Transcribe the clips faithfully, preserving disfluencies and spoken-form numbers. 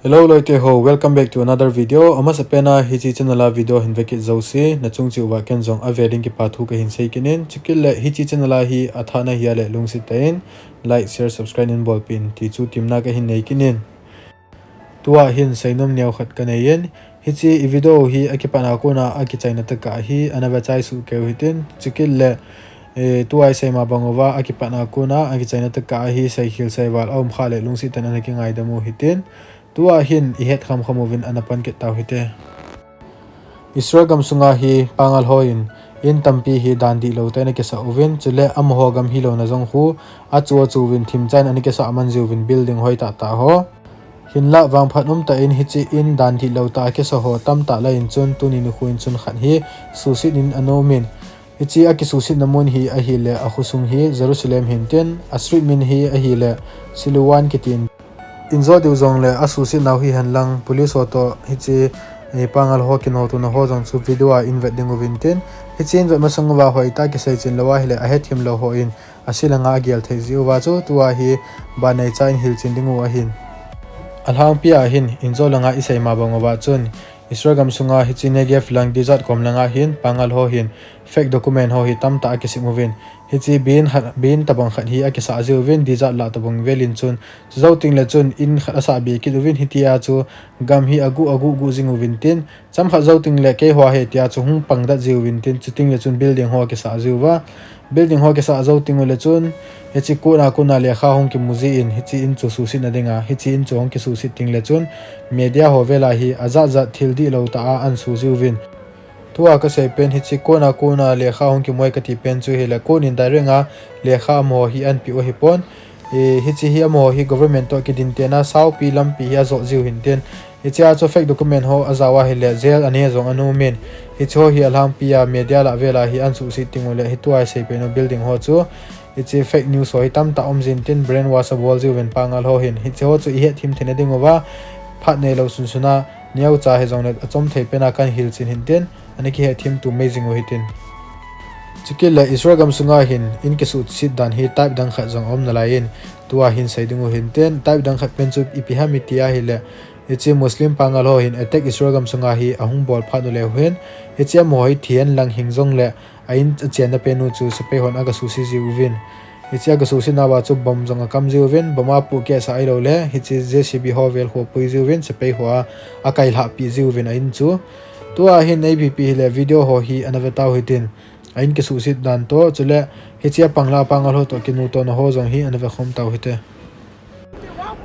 Hello loite ho, welcome back to another video. Amasapen a hiche channel a video hin vekit jouse nachung cheh uva ken jong ave ding kipa thu kahin sei kit in. Chukit le hiche channel a hi athana hia le lungset tah in like, share, subscribe in bolpeh in ti chu temna kahin nei kit in. Tua hin seinom neo khat kanei in, hiche i video hi akipatna kona akichaina tah a hi ana vechai soh keu hitin, chukit le, eh, tua isei ma bang uva akipatna kona akichaina tah a hi seikhel seival aum kha le lungset tah in ana kingaidam u hitin. Tua hin ihet khamkham uvin ana pan kit tau hite. Israel gamsunga hi pangal hon in tampi hi dan dihlou tah in akisah uvin, chule amaho gam hilouna jong khu achu achu uvin themcha in ana kisah man jiuvin building hoi tah tah ho. Hinlah vangphat umtah in hiche in dan dihlou tah a akisah ho tamtah lah in chun tuni nikho in chun khat hi suhset in ana um in, hiche akisuhsetna mun hi ahile akhosung hi Jerusalem hintin, a street min hi ahile Siluan kitin. Injo diu jongle asuhset nau hihen lang police ho toh hiche, eh, pangal ho kinotona ho jong chu video a invet ding uvin tin, hiche invet masang uva hoitah a kisei chen lou ahile ahethem lou hon asila nga agel thei jiuva chu tua hi ban neicha in hilchen ding u ahin. Alhangpi a hin injo langa isei ma bang uva chun Israel gamsunga hiche Negev lang desert kom langa hin pangal ho hin fake document ho hi tamtah a kisim uvin. Hiche bin hat, bin tabang khat hi akisah jiuvin desert lah tabang vel in chun. Chujou tengle chun in khat asah be kit uvin hitia chu gam hi agu agu gu jing uvin tin. Chomkhat jou tengle keiho ahi tia chu hung pangdat jiuvin tin. Chutengle chun building ho akisah jiuva. Building ho akisah jou tengule chun hiche kona kona lekha hung kimu jin hiche in chu suhsetna dinga hiche in chu hung kisuhset tengle chun media ho vel a hi ajat jat thil dihlou tah a ahin suh jiuvin. Tua kasei pen hiche kona kona lekha hung kimu e kati pen chu hile kon in direct a lekha amaho hi ahin peh u ahipon. Eh, hiche hi amaho hi government toh kidin tena saopi lampi hi ajot jiu hintin. Hichea chu fake document ho ajao ahile jail a ne jong ana um in. Hiche ho hi alhangpi a media lah vel a hi ahin suhset tengule hitua isei pen u building ho chu hiche fake news ho hi tamtah um jin tin brainwash abol jiuvin pangal ho hin. Hiche ho chu ihet them theina diuva phat neilou sunsun a neocha hijongle achom thei pen a kahin hilchen hintin. Ana kihet them tum mai jing u hitin. Chukit le Israel gamsunga hin in kisuhset dan hi type dang khat jong aum nalai in tua hin sei ding u hintin type dang khat pen chu ipi ham iti ahile hiche Muslim pangal ho hin attack Israel gamsunga hi ahung bol phat uleu hin hiche amaho hi thihen lang hing jongle a in achenna pen u chu sepai hon aga suhset jiuvin. Hiche aga suhsetna uva chu bomb jong akam jiuvin, bomb a pohkeh sah ahilou le hiche J C B ho vel khu apui jiuvin, sepai ho a akailhah peh jiuvin a in chu. Tua hin ipi ipi hile video ho hi ana ve tau hitin. A in kisuhset dan toh, chule hiche apang lah a pangal ho toh kinotona ho jong hi ana ve khom tau hite.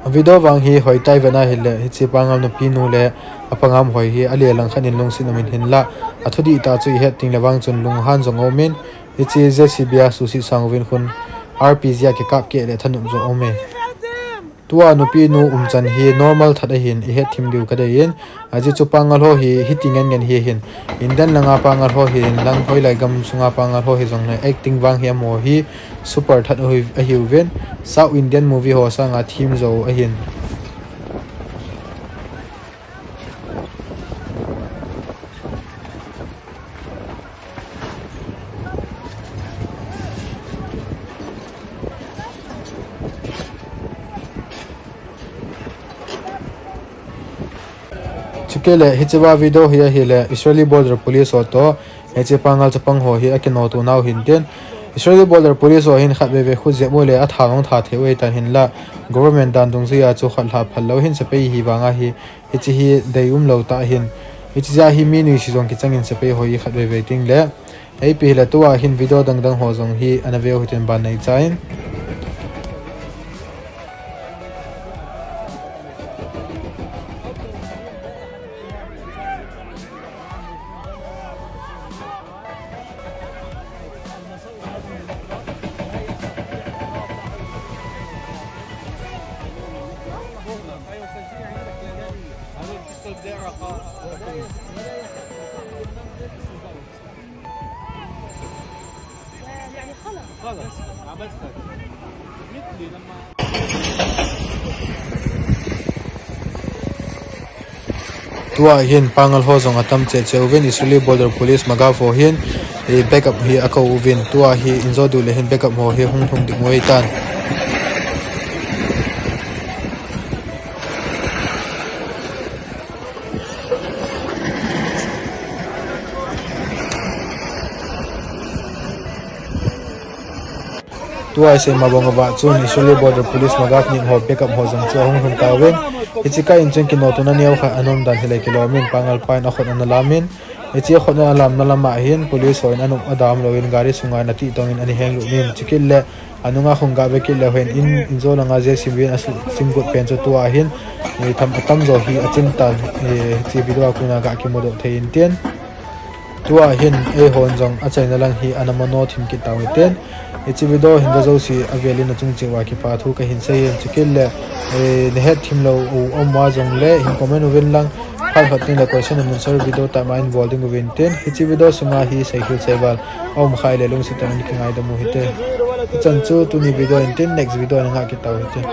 A video vang hi hoitah a ivet na hile hiche pangal nupi nu le apangam ho hi alelang khat in lungset um in hinlah athudih tah chu ihet tengle vang chun lunghan jong aum in hiche J C B a suhset sang uvin khun R P G a kikap keh le thanop jong aum e. Tua nupi nu umchan hi normal that ahin ihet them diu kadei in. Ajeh chu pangal ho hi hiti ngen ngen hi ahin. Indian langa pangal ho hihen lang hoilai gamsunga pangal ho hijongle acting vang hi amaho hi super that ahi, ahiuvin. South Indian movie ho sanga them jou ahin. Chukit le hichea video hi ahile Israeli Border Police ho toh hiche pangal chapang ho hi akinoto nau hintin. Israeli Border Police ho hin khatvei vei khu jep u le atha jong tha thei u ahitan hinlah government dan dungjuia chu khat lha phal lou hin sepai hi vanga hi hiche hi dei umlou tah ahin. Hiche jeh a hi mi nuisat jong kichang in sepai ho hi khatvei vei tengle. Ipi hile tua hin video dang dang ho jong hi ana ve u hitin ban neicha in. يعني خلص. خلص، عبالسك. مثلي لما Tua hin pangal ho jong atam cheh cheh uvin Israeli Border Police Magav ho hin, eh, backup hi akou uvin. Tua hi injo diu le hin backup ho hi hung lhung ding u ahitan. Tua isei ma bang uva chun Israeli Border Police MAGAF ning ho backup ho jong chu ahung lhun tauvin. Hiche kah in chun kinotona neo khat ana um dan hileh kilom in, Pangal pa in akhut ana lam in. Hiche akhut ana lamna lama hin police ho in anop adam lou in gari sunga ana titong in ana henglut in, chukit le anunga hung gave kit leu hen in, in jo langa JCB in asu simgut pen chu tua hin, eh, tham atam jo hi achim tan, eh, hiche video a kona ga kimudoh thei in tin. Tua hin eihon jong achaina lang hi ana mano thim kit tau hitin. Hiche video hin ve jouse avel in achung cheh uva kipa thu kahin sei in, chukit le, eh, nahet thim lou u um uva jongle hin comment uvin lang, phat khat teng le question and answer video tah ma in bol ding uvin tin. Hiche video sunga hi seikhel seival aum khah le lungset tah in kingaidam u hite. Hichan chu tuni video in tin, next video a na ngah kit tau hite.